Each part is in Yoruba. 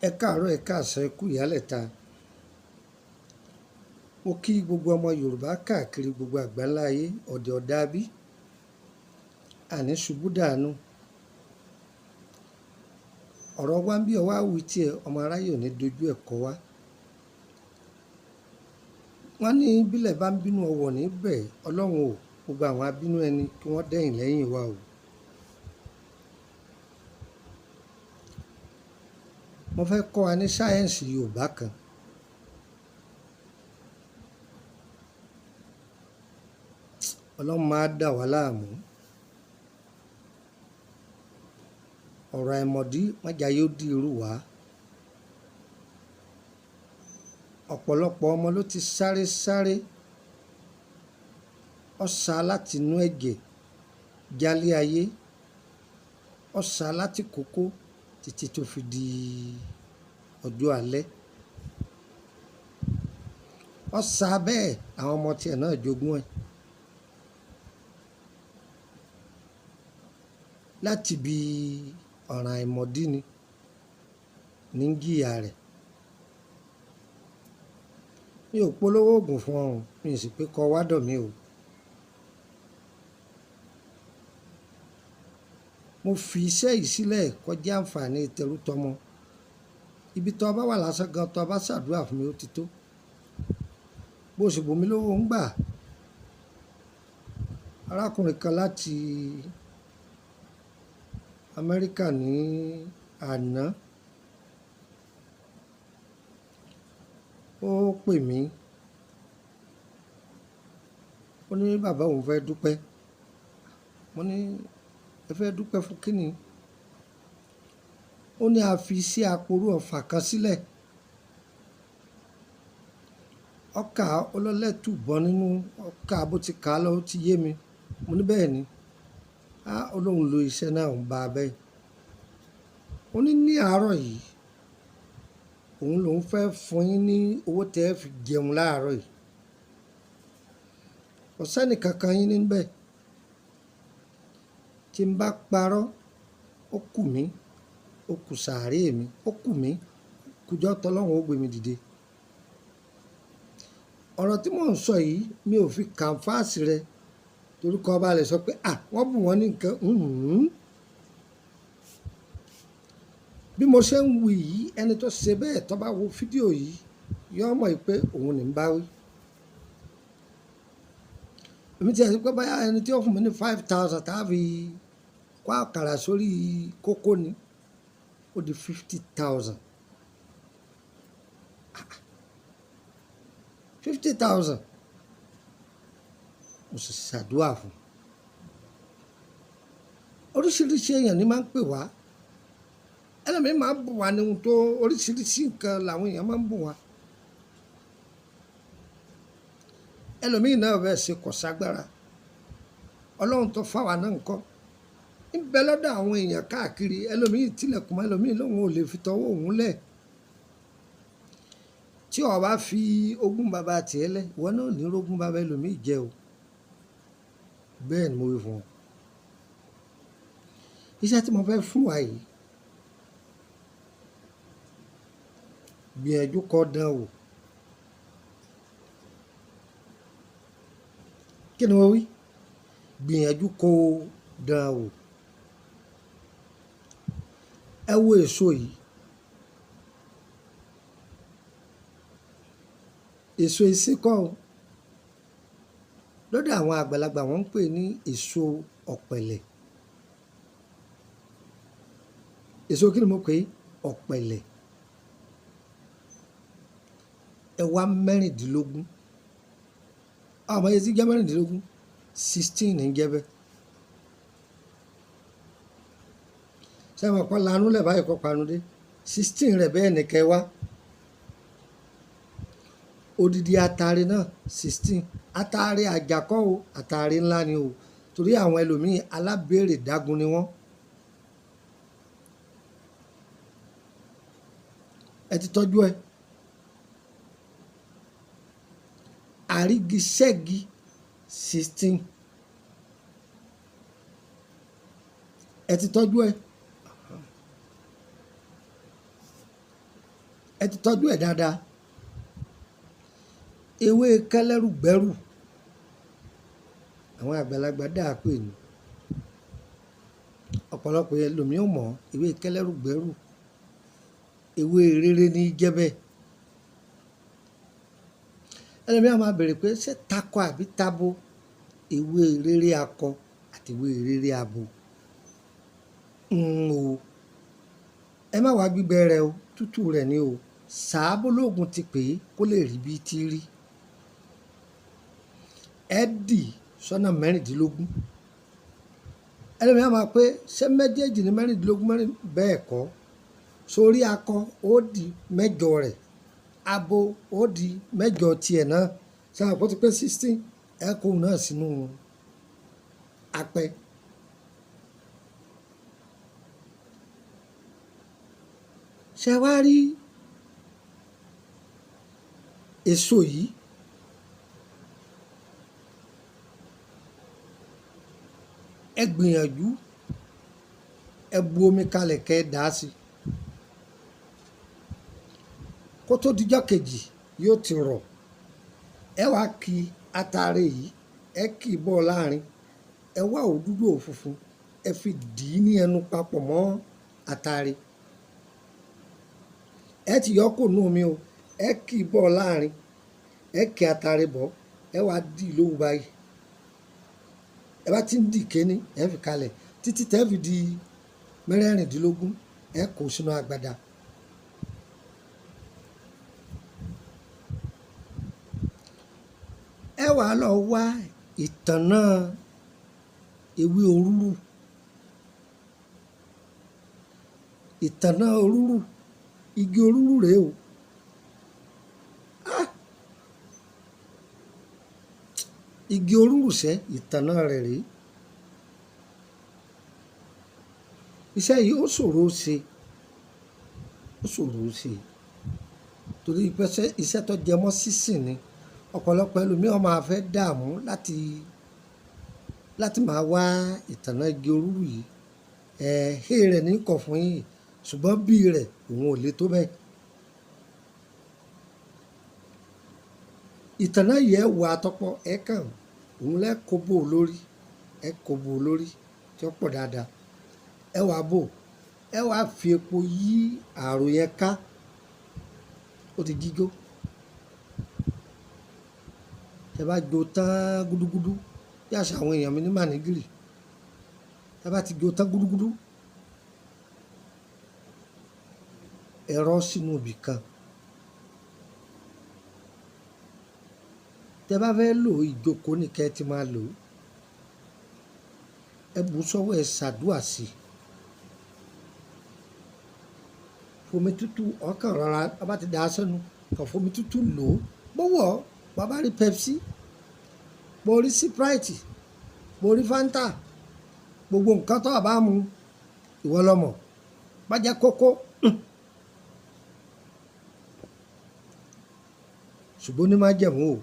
Ẹ káàárọ̀, ẹ káàsán, ẹ kú ìyálẹ̀ta. Mo kí gbogbo ọmọ Yorùbá káàkiri gbogbo àgbáńlá ayé, ọ̀dẹ̀ ọ̀dà bí. Àní ṣubú dànù. Ọ̀rọ̀ wa ń bí ọwá wí tí ẹ, ọmọ aráyé ò ní dojú ẹ̀ kọ wá. Wọ́n ní bílẹ̀ bá ń bínú ọwọ̀ níbẹ̀, Ọlọ́run ò, gbogbo àwọn abínú ẹni kí wọ́n dẹ̀yìn lẹ́yìn wa o. Mo fẹ́ kọ́ wa ní sáyẹ́ǹsì Yorùbá kan. Ọlọ́run máa dà wá láàmú. Ọ̀rọ̀ àìmọ̀dí májà yóò di irú wa. Ọ̀pọ̀lọpọ̀ ọmọ ló ti sáré sáré, ó sá láti inú ẹ̀jẹ̀ jálé ayé, ó sá láti kókó títí tó fi di ọjọ́ alẹ́. Ó sá bẹ́ẹ̀ àwọn ọmọ tiẹ̀ náà jogún ẹ̀. Láti bí ọ̀ràn àìmọ̀dí ni, ní ń jìyà rẹ̀. Mi ò polówó òògùn fún ọ, mi sì pé kó wá dọ̀ mí o. Mo fi iṣẹ́ yìí sílẹ̀ kó jẹ́ àǹfààní tẹrútọmọ. Ibi tó bá wà lásán gan, tó bá ṣàdúrà fún mi ó ti tó. Bó sì bù mí lówó ń gbà. Arákùnrin kan láti Amẹ́ríkà ní àná, ó pè mí. Ó ní bàbá òun fẹ́ dúpẹ́. Mo ní ẹ fẹ́ dúpẹ́ fún kí ni? Ó ní a fi iṣẹ́ aporó ọfà kan sílẹ̀. Ọkà ọlọ́lẹ́tù bọ́ nínú ọkà bó ti kà á lọ ó ti yé mi. Mo ní bẹ́ẹ̀ ni. Á, ó lóun lo iṣẹ́ náà ń bá a bẹ́ẹ̀. Ó ní ní àárọ̀ yìí, òun lòún fẹ́ fún yín ní owó tí ẹ fi jẹun láàárọ̀ yìí. Kò sẹ́ni kankan yín níbẹ̀. Tí n bá parọ́, ó kù mí, ó kù sàárè mi, ó kù mí, kùjọ́ tọ́lọ́run ó gbé mi dìde. Ọ̀rọ̀ tí mò ń sọ yìí mi ò fi kànfàsì rẹ torí kó bá lè sọ pé à wọ́n bù wọ́n ní nǹkan. Bí mo ṣe ń wí yìí, ẹni tó ṣe bẹ́ẹ̀ tó bá wo fídíò yìí, yóò mọ̀ pé òun ní ń bá wí. Èmi tí ẹ sọ pé báyà ẹni tí ó fún mi ní 5,000 tá fi kó àkàrà sórí kókó ni, ó di 50,000. 50,000. Mo sì ṣàdúrà fún un. Oríṣiríṣi èèyàn ni máa ń pè wá. Ẹlòmíì máa ń bù wá ní ohun tó oríṣiríṣi nǹkan làwọn èèyàn máa ń bù wá. Ẹlòmíì náà fẹ́ ṣe kò ságbára. Ọlọ́run tó fà wá náà ńkọ́. Ń bẹ lọ́dọ̀ àwọn èèyàn káàkiri, ẹlòmíì tilẹ̀kùn mọ́, ẹlòmíì lóun ò lè fi tọwọ́ òun lẹ̀. Tí o bá fi ogún bàbá tiẹ̀ lẹ̀, ìwọ náà ò ní rógún bàbá ẹlòmíì jẹ o. Bẹ́ẹ̀ ni mo wí fún ọ. Iṣẹ́ tí mo fẹ́ fún wa yìí, gbìyànjú kó dán wò. Kí ni mo wí? Gbìyànjú kó dán wò. Ẹ wo èso yìí. Èso ìsín kọ́ o. Lọ́dọ̀ àwọn àgbàlagbà wọ́n ń pè ní èso ọ̀pẹ̀lẹ̀. Èso kí ni mo pè é? Ọ̀pẹ̀lẹ̀. Ẹ wá mẹ́rìndínlógún. Àmọ́ iye tí jẹ́ mẹ́rìndínlógún, 16 ní jẹ́ bẹ́ẹ̀. Ṣé ẹ mọ̀ pé lanú lẹ̀ báyìí kọ́ panu dé? 16 rẹ̀ bẹ́ẹ̀ ni kẹ wá. Odidi atare náà 16. Atare àjàkọ́ o, atare ńlá ni o. Torí àwọn ẹlòmíì alábèrè dágun ni wọ́n. Ẹ ti tọ́jú ẹ. Àrígiṣẹ́gi 16. Ẹ ti tọ́jú ẹ. ti tọ́jú ẹ̀ dáadáa. Ewé kẹlẹ́rùgbẹ́rù àwọn àgbàlagbà dáa pè ní, ọ̀pọ̀lọpọ̀ ẹlòmíì ò mọ̀. Ewé kẹlẹ́rùgbẹ́rù, ewé rere ní jẹ́ bẹ́ẹ̀. Ẹlòmíì á máa bèrè pé ṣé takọ àbí tabo? Ewé rere akọ àti ewé rere abo. Ń o, ẹ má wá gbígbẹ rẹ o, tútù rẹ̀ ni o. Sàábó lóògùn ti pè é kó lè rí bí ti rí. Ẹ dì sọ́nà 16. Ẹlòmíì á máa pé ṣé méjèèjì ní 16 mẹ́rin? Bẹ́ẹ̀ kọ́. Sórí akọ ó di 8 rẹ̀, abo ó di 8 tiẹ̀ náà. Ṣé àwọn kò ti pé 16? Ẹ kó òun náà sínú apẹ. Ṣé wá rí èso yìí? Ẹ gbìyànjú, ẹ bu omi kalẹ̀ kẹ́ ẹ dà á sí. Kó tó dijọ́ kejì yóò ti rọ̀. Ẹ wá ki atare yìí, ẹ kì í bọ́ láàrin. Ẹ wá òdúdú òfunfun, ẹ fi dì í ní ẹnu papọ̀ mọ́ atare. Ẹ ti yọ kó nú omi o, ẹ kì í bọ́ láàrin, ẹ kì atare bọ̀, ẹ wá dì í lówù báyìí. Ẹ bá ti ń dì kéní, ẹ fi kalẹ̀ títí tẹ́ fi di 16, ẹ kó sínú agbada. Ẹ wá lọ wá ìtànná ewé orúrù. Ìtànná orúrù, igi orúrù rèé o. Ah! Igi orúrù sẹ́, ìtànná rẹ̀ rèé. Iṣẹ́ yìí ó ṣòro ṣe, ó ṣòro ṣe. Torí pé iṣẹ́ tó jẹ mọ́ sísìn ni. Ọ̀pọ̀lọpọ̀ ẹlòmíì ó máa fẹ́ dààmú láti máa wá ìtànná igi orúrù yìí. Ẹ̀, hé rẹ̀ ní kọ̀ fún yín, ṣùgbọ́n bí rẹ̀ òun ò lè tó bẹ́ẹ̀. Ìtànná yìí ẹ wà tọ́pọ̀, ẹ kàn, òun lẹ kó bò lórí, ẹ kó bò lórí tí ó pọ̀ dáadáa. Ẹ wá bò, ẹ wá fi epo yí ààrò yẹn ká. Ó ti jíjó. Tẹ bá jó tán gúdúgúdú, bí àṣà àwọn èèyàn mi ní Mànígìrì. Tẹ bá ti jó tán gúdúgúdú, ẹ rọ́ sínú ibì kan. Tẹ bá fẹ́ lò ìjókòó ní kí ẹ ti máa lò. Ẹ bù sọ́wọ́, ẹ ṣàdúà sí i. Fomi tútù ọkàn rara, bá bá ti dà á sẹ́nu, kàn fomi tútù lò ó. Bó wọ̀, bá bá rí Pepsi, bó rí Sprite, bó rí Fanta, gbogbo nǹkan tó bá mu, ìwọ lọ mọ̀. Bá jẹ́ kókó. Ṣùgbọ́n ní májẹ̀mú o.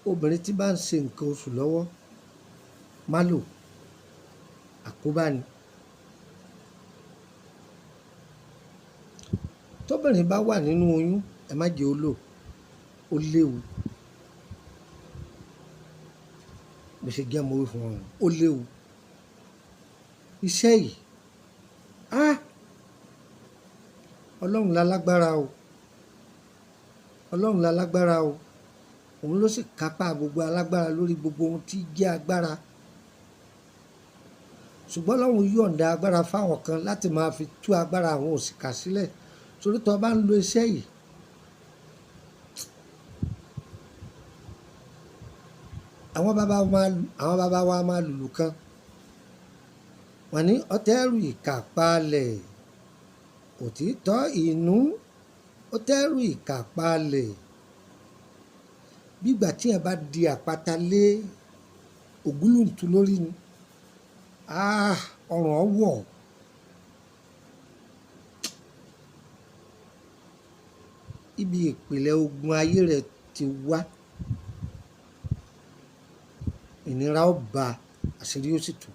Obìnrin tí bá ń ṣe nǹkan oṣù lọ́wọ́, má lò, àkóbá ni. Tóbìnrin bá wà nínú oyún, ẹ má jẹ ó lò, ó léwu. Mo ṣe jẹ́ mo wí fún ọ, ó léwu. Iṣẹ́ yìí, ah! Ọlọ́run lálágbára o. Ọlọ́run lálágbára o. Òun ló sì kápá gbogbo alágbára lórí gbogbo ohun tí jẹ́ agbára. Ṣùgbọ́n Ọlọ́run yọ̀ǹda agbára fáwọn kan láti máa fi tú agbára àwọn òṣìkà sílẹ̀. Torí tó bá ń lo iṣẹ́ yìí, àwọn bàbá wa máa lùlù kan. Wọ́n ní ọ̀tẹ́rù ìkà palẹ̀, òtítọ́ inú, ọ̀tẹ́rù ìkà palẹ̀. Bí ìgbà tí ẹ bá di àpáta lé ògúlùntún lórí ni, ah! Ọrùn ọ wọ̀. Ibi ìpìlẹ̀ ogun ayé rẹ ti wá. Ìnira ó ba, àṣírí ó sì tú.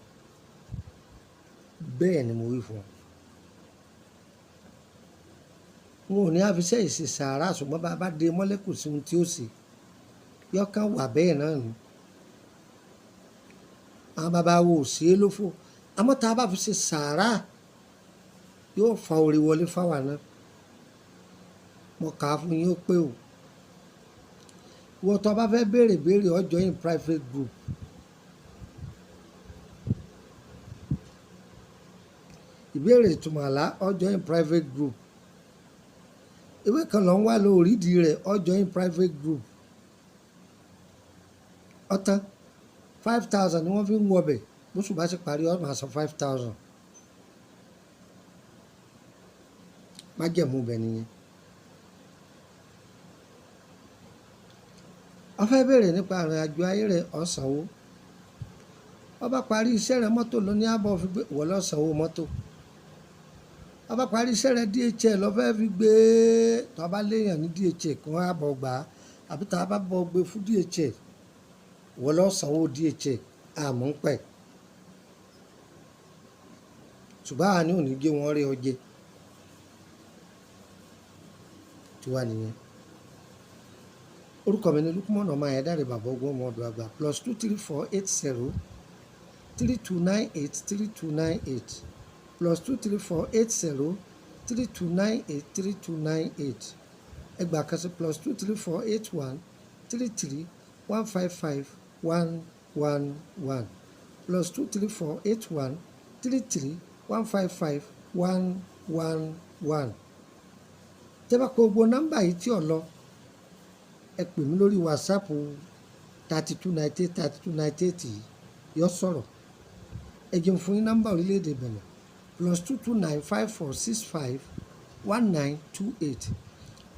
Bẹ́ẹ̀ ni mo wí fún ọ. Wọn ò ní àfiṣẹ́ ìṣe sàárà, ṣùgbọ́n bá a bá de mọ́lẹ̀ kò sí ohun tí ó ṣe, yọkàn wà bẹ́ẹ̀ náà ni. Àwọn bàbá wo ò sí é lófò, àmọ́ tá a bá fi ṣe sàárà yóò fa orí wọlé fáwa náà. Mo kà á fún yín ó pé o. Ìwọ tó bá fẹ́ béèrè béèrè, ó join private group. Ìbéèrè ìtumọ̀ àlá, ó join private group. Ewé kan ló ń wá lórí ìdí rẹ̀, ó join private group. Ọ̀tán 5,000 ni wọ́n fi ń wọbẹ̀, bóṣù bá sì parí, ó máa san 5,000. Májẹ̀mú bẹ̀ nìyẹn. Ó fẹ́ béèrè nípa àrìn àjò ayé rẹ̀, ó sanwó. Ó bá parí iṣẹ́ rẹ̀, mọ́tò ló ní àbọ̀ fi gbé, ìwọ ló sanwó mọ́tò. Ó bá parí iṣẹ́ rẹ̀, DHL ló fẹ́ fi gbé, tó bá léèyàn ní DHL kí wọ́n á bọ̀ gbà á, àbí tá a bá bọ̀ gbé fún DHL, ìwọ ló sanwó DHL, àmọ́ ń pẹ̀. Ṣùgbọ́n àwa ni ò ní gé wọn rí ọ jẹ. Tiwa nìyẹn. Orúkọ mi ni Lukman ọmọ Ayédáre, bàbá ogún ọmọ ọdọ àgbà. +234 80 3298 3298, +234 80 3298 3298. Ẹgbàá kan sí +234 81 33 155 111, +234 81 33 155 111. Tẹ́ bá pe gbogbo nọ́mbà yìí tí ò lọ, ẹ pè mí lórí WhatsApp 3298 3298 yìí, yọ sọ̀rọ̀. Ẹ jẹun fún yín nọ́mbà orílẹ̀-èdè Benin, +229 54 65 1928,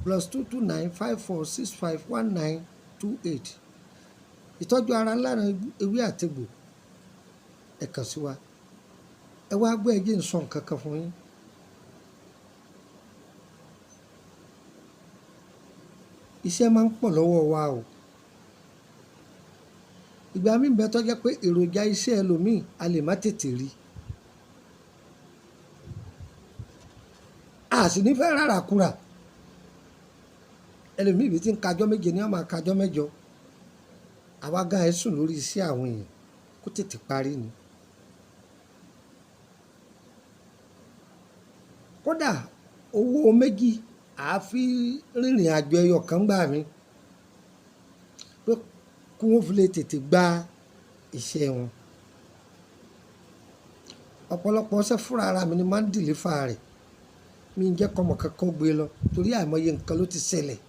+229 54 65 1928. Ìtọ́jú ara ńlá ewé àtegbò, ẹ kàn sí wa. Ẹ wá gbọ́, ẹ jẹ́ n sọ nǹkan kan fún yín. Iṣẹ́ máa ń pọ̀ lọ́wọ́ wa o. Ìgbà míì bẹ́ẹ̀ tó jẹ́ pé èròjà iṣẹ́ ẹlòmíì a lè má tètè rí. A sì ní fẹ́ rárá kúrà. Ẹlòmíì bí tí ń kájọ́ méje ni wọ́n máa kájọ́ mẹ́jọ. Àwa gan ẹ sùn lórí iṣẹ́ àwọn èèyàn kó tètè parí ni. Kódà owó méjì a fi rìnrìn àjò ẹyọ kan gbà mí pé kí wọ́n fi lè tètè gba iṣẹ́ wọn. Ọ̀pọ̀lọpọ̀ ọṣẹ fúnra ara mi ni máa ń dìlífà rẹ̀. Mi ń jẹ́ kọ́mọ kankan gbé lọ torí àìmọye nǹkan ló ti ṣẹlẹ̀.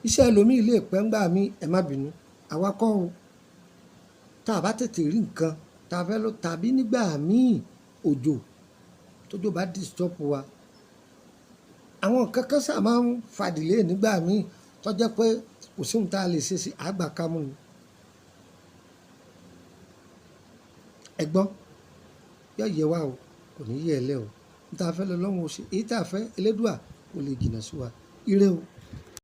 Iṣẹ́ ẹlòmíì lè pẹ́ ń gbà mí, ẹ má bínú. Àwa kọ́ o. Tá a bá tètè rí nǹkan tá a fẹ́ lò tàbí nígbà míì òjò tójò bá disturb wa. Àwọn nǹkan kan sábà máa ń fa delay nígbà míì tó jẹ́ pé kò sí ohun tá a lè ṣe sí àgbà kámú ni. Ẹ gbọ́, yóò yẹ wá o, kò ní yẹ ẹ lẹ́ o. Ohun tá a fẹ́ lọ lọ́hùn ó ṣe, èyí tá a fẹ́ Elédùà kò lè jìnnà sí wa. Ire o.